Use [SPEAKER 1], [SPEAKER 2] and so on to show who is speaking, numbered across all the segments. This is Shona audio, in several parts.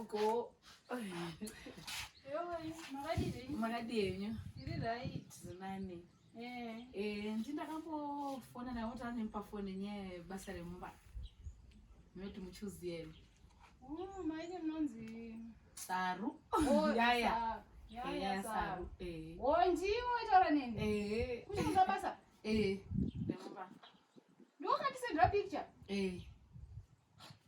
[SPEAKER 1] Gogo. Makadii henyu?
[SPEAKER 2] Iri right.
[SPEAKER 1] Zinani.
[SPEAKER 2] Eh.
[SPEAKER 1] Eh, ndi ndakambofona naye kuti anemupa foni nenyaya yebasa remumba. Munoti muchuzi here.
[SPEAKER 2] Oh, maite munonzi
[SPEAKER 1] Saru.
[SPEAKER 2] Oh,
[SPEAKER 1] Yaya.
[SPEAKER 2] Yaya
[SPEAKER 1] Yaya
[SPEAKER 2] Saru.
[SPEAKER 1] Saru. Eh.
[SPEAKER 2] Oh, ndiwe waitaura neni.
[SPEAKER 1] Eh.
[SPEAKER 2] Kuchiunza basa.
[SPEAKER 1] Eh. Remumba.
[SPEAKER 2] Ndokandisendera picture.
[SPEAKER 1] Eh.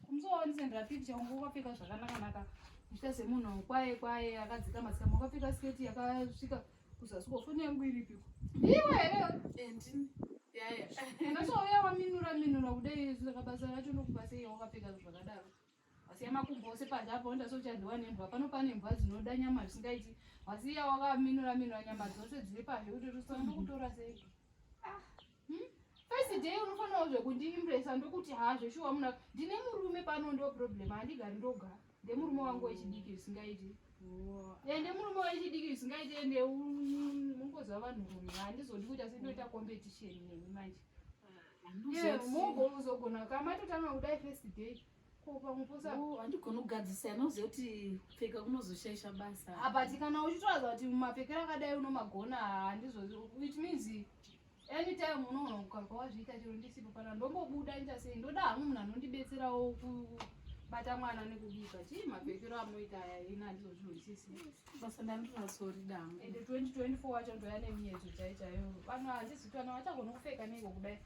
[SPEAKER 2] Kumuso wandisendera picture ungu wakapfeka zvakanaka naka. Uchiita semunhu kwaye kwaye akadzikama dzikama wakapfeka sketi yakasvika kuzasi ko foni yangu iripiko. Ndiwe here?
[SPEAKER 1] Eh, ndini. Yaya.
[SPEAKER 2] Unasouya waminura minura kudai saka basa racho ndokupa sei wakapfeka zvakadaro. Wasiya makumbo ose panze apo unoita seuchadyiwa nembwa. Pano pane mbwa dzinoda nyama zvisingaiti. Wasiya wakaminura minura nyama dzose dziri pazhe kuti rusa ndokutora sei. Ah, First day unofanirawo zvekundiimpresa ndokuti ha zveshuwa muna ndine murume pano ndo problem handigari ndoga ndemurume wangu wechidiki zvisingaiti.
[SPEAKER 1] Oh.
[SPEAKER 2] Ende murume wechidiki zvisingaiti ende mungoziva vanhurume handizodi kuita sendoita competition nemi manje.
[SPEAKER 1] Handiziva kuti-
[SPEAKER 2] Mugozogona kamatotanga kudai first day ko pamwe posa
[SPEAKER 1] Oh, handigoni kugadzisa anoziva kuti kupfeka kunozoshaisha basa.
[SPEAKER 2] But kana uchitoratidza kuti mapfekero akadai unomagona handizvo it means anytime unoona ukaka wazviita chero ndisipo pana ndombobuda nita sei ndoda hangu munhu anondibetserawo kubata mwana nekubika chii mapfekero amunoita aya ini handizozvihwisisi
[SPEAKER 1] Basa ndandinatsorida hangu.
[SPEAKER 2] ende 2024 wacho ndoya nemiyedzo chai chaiyo vanhu handizi kuti vanhu vachagona kupfeka neiko kudai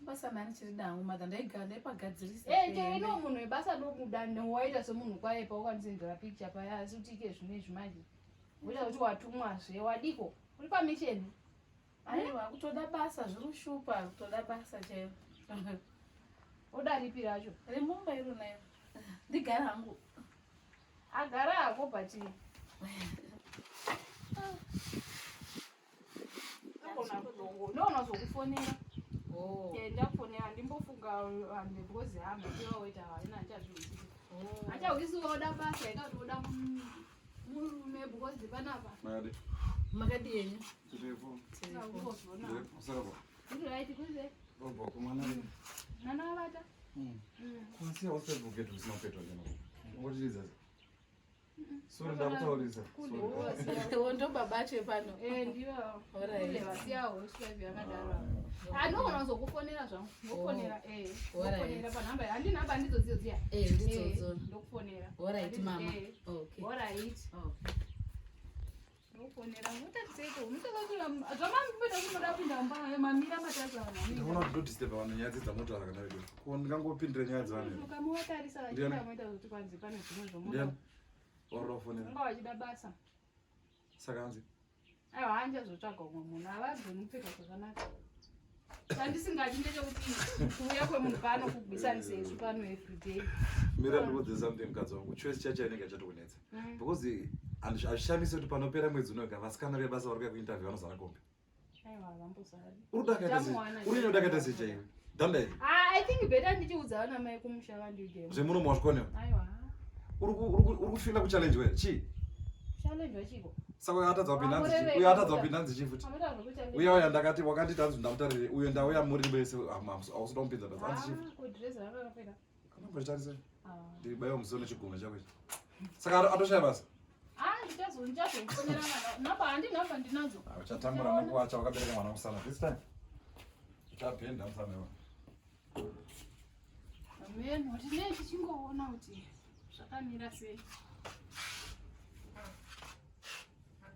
[SPEAKER 1] Basa ndanichirida hangu madha ndaigara ndaipagadzirisa.
[SPEAKER 2] Eh, chero ino munhu webasa ndomuda waita semunhu kwaye paukandisendera picture paya asi kuti ike zvino izvi manje woita kuti watumwazve wadiko uri pamisheni
[SPEAKER 1] Aiwa, kutoda basa zviri kushupa, kutoda basa chairo.
[SPEAKER 2] oda ripi racho
[SPEAKER 1] Remumba iro nayo. Ndigara hangu.
[SPEAKER 2] agara hako but ndoona zokufonera
[SPEAKER 1] Oh.
[SPEAKER 2] Eh, ndakufonera handimbofunga hande because hama tiwaoita haina handichazvihwisisi
[SPEAKER 1] Oh.
[SPEAKER 2] handichahwisisi woda basa ikati woda murume because panapa
[SPEAKER 3] Makadi.
[SPEAKER 1] Makadii henyu?
[SPEAKER 3] Tiripo.
[SPEAKER 2] sakungozvona
[SPEAKER 3] Tiripo. Sarabo.
[SPEAKER 2] ndiri right kuze
[SPEAKER 3] Bobo kumana.
[SPEAKER 2] mwana wavata
[SPEAKER 3] Kwasiya usebhuke tusina kupetwa njena. Ungotiridza. Sorry ndakutaurisa. Sorry.
[SPEAKER 1] Oh, ndo baba acho pano.
[SPEAKER 2] Eh, ndivo
[SPEAKER 1] Alright.
[SPEAKER 2] kule vasiyawo svive yakadaro andogona kuzokufonera zvangu ndokufonera eh
[SPEAKER 1] Alright.
[SPEAKER 2] ndokufonera panhamba handi nhamba handidzodzidzo dziya
[SPEAKER 1] Eh, ndidzodzo.
[SPEAKER 2] Eh, ndokufonera
[SPEAKER 1] Alright mama.
[SPEAKER 2] Eh,
[SPEAKER 1] Okay.
[SPEAKER 2] alright
[SPEAKER 1] Okay.
[SPEAKER 2] ndokufonera mutatiseiko zvamamboita kunoda kupinda mumba mamira matasa vanhu
[SPEAKER 3] Ndinoona kuti ndodisturb vanhu nyaya dzedzamotaura kana vedu. Ko ndingangopindira nyaya dzevanhu. here?
[SPEAKER 2] ukamuvatarisa
[SPEAKER 3] Ndiani?
[SPEAKER 2] vachitamoita kuti kwanzi pane zvimwe zvomuda
[SPEAKER 3] Ndiani? Warora kufonera.
[SPEAKER 2] unga vachida basa
[SPEAKER 3] Saka hanzi.
[SPEAKER 2] aiwa handichazotsvaga umwe munhu havagoni kupfeka zvakanaka chandisingadi ndechekuti kuuya kwemunhu pano kugwisanise isu pano everyday
[SPEAKER 3] Mira ndikuudze something mukadzi wangu. Choice chacho inenge ichatokunetsa. Because hazvishamisi kuti panopera mwedzi unoga vasikana vebasa vari kuya kuinterview vanozara kombi.
[SPEAKER 2] aiwa havambozari
[SPEAKER 3] Uri kuda kuita sei?
[SPEAKER 2] Chamuwana
[SPEAKER 3] Uri kuda kuita sei chaiwe? Danda iri.
[SPEAKER 2] Ah, i think better ndichiudza vana mai kumusha vandiudemo
[SPEAKER 3] Zvemuromo wazvikonewa.
[SPEAKER 2] aiwa
[SPEAKER 3] Uri ku- uri ku- uri kufila kuchallenge wewe. Chii?
[SPEAKER 2] challenge wachiko
[SPEAKER 3] Saka uyo atadza kupinda hanzi chii?
[SPEAKER 2] Wamureveka
[SPEAKER 3] Uyo atadza
[SPEAKER 2] kuda.
[SPEAKER 3] kupinda hanzi chii futi?
[SPEAKER 2] amoita zvokuchallenge
[SPEAKER 3] Uya uya ndakati wakanditi hanzi ndamutarire. Uyo ndauya muri vese hausi kuda kumupinza basa. Hanzi chii futi?
[SPEAKER 2] kudress rakakapfeka
[SPEAKER 3] Kana mbochitarisa.
[SPEAKER 2] Ah.
[SPEAKER 3] Ndibaiwa musoro nechigumwe chako ichi. Saka atoshaya basa.
[SPEAKER 2] Ah, ndichazofonera mwana namba handi namba ndinadzo
[SPEAKER 3] Ah, Uchatambura nekuwacha wakabereka mwana musana this time. Uchabhenda musana iwe.
[SPEAKER 2] amen kuti nei tichingoona kuti zvakamira sei.